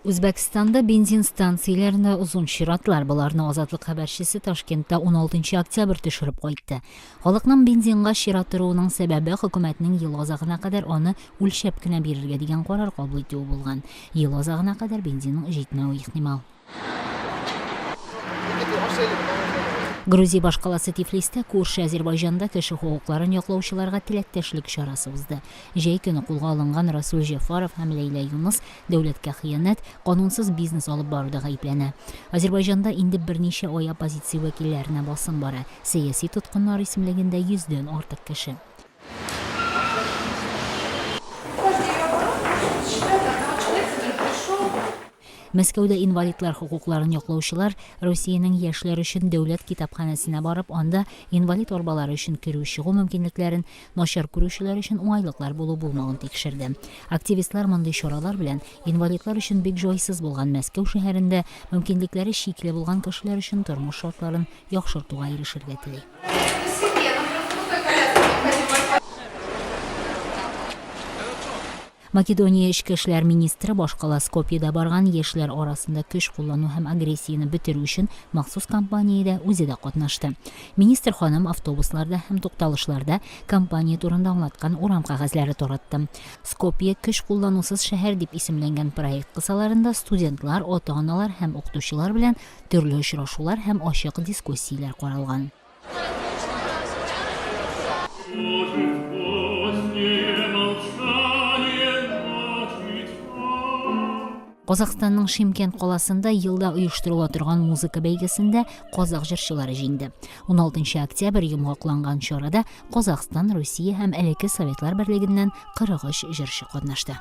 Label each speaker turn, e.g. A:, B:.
A: Үзбәкстанда бензин станцияләрендә озын чиратлар. Боларны Азатлык хәбәрчесе Ташкентта 16 октябрь төшереп кайтты. Халыкның бензинга чират торуының сәбәбе хөкүмәтнең ел азагына кадәр аны үлчәп кенә бирергә дигән карар кабул итүе булган. Ел азагына кадәр бензинның җитмәве ихтимал. Грузия башкаласы Тифлистә күрше Әзербайҗанда кеше хокукларын яклаучыларга теләктәшлек чарасы узды. Җәй көне кулга алынган Расул Җәфаров һәм Ләйлә Юныс дәүләткә хыянәт, канунсыз бизнес алып баруда гаепләнә. Әзербайҗанда инде берничә ай оппозиция вәкилләренә басым бара, сәяси тоткыннар исемлегендә йөздән артык кеше. Мәскәүдә инвалидлар хокукларын яклаучылар Русиянең яшьләр өчен дәүләт китапханәсенә барып, анда инвалид арбалары өчен керү-чыгу мөмкинлекләрен, начар күрүчеләр өчен уңайлыклар булу-булмавын тикшерде. Активистлар мондый чаралар белән инвалидлар өчен бик җайсыз булган Мәскәү шәһәрендә мөмкинлекләре чикле булган кешеләр өчен тормыш шартларын яхшыртуга ирешергә тели. Македония эчке эшләр министры башкала Скопьеда барган яшьләр арасында көч куллану һәм агрессияне бетерү өчен махсус кампаниядә үзе дә катнашты. Министр ханым автобусларда һәм тукталышларда кампания турында аңлаткан урам кәгазьләре таратты. Скопье, көч кулланусыз шәһәр дип исемләнгән проект кысаларында студентлар, ата-аналар һәм укытучылар белән төрле очрашулар һәм ачык дискуссияләр каралган. Казахстанның Шимкент каласында елда оештырыла торган музыка бәйгесендә казах җырчылары җиңде. 16 октябрь йомгакланган чарада Казахстан, Русия һәм элекке Советлар Берлегеннән 43 җырчы катнашты.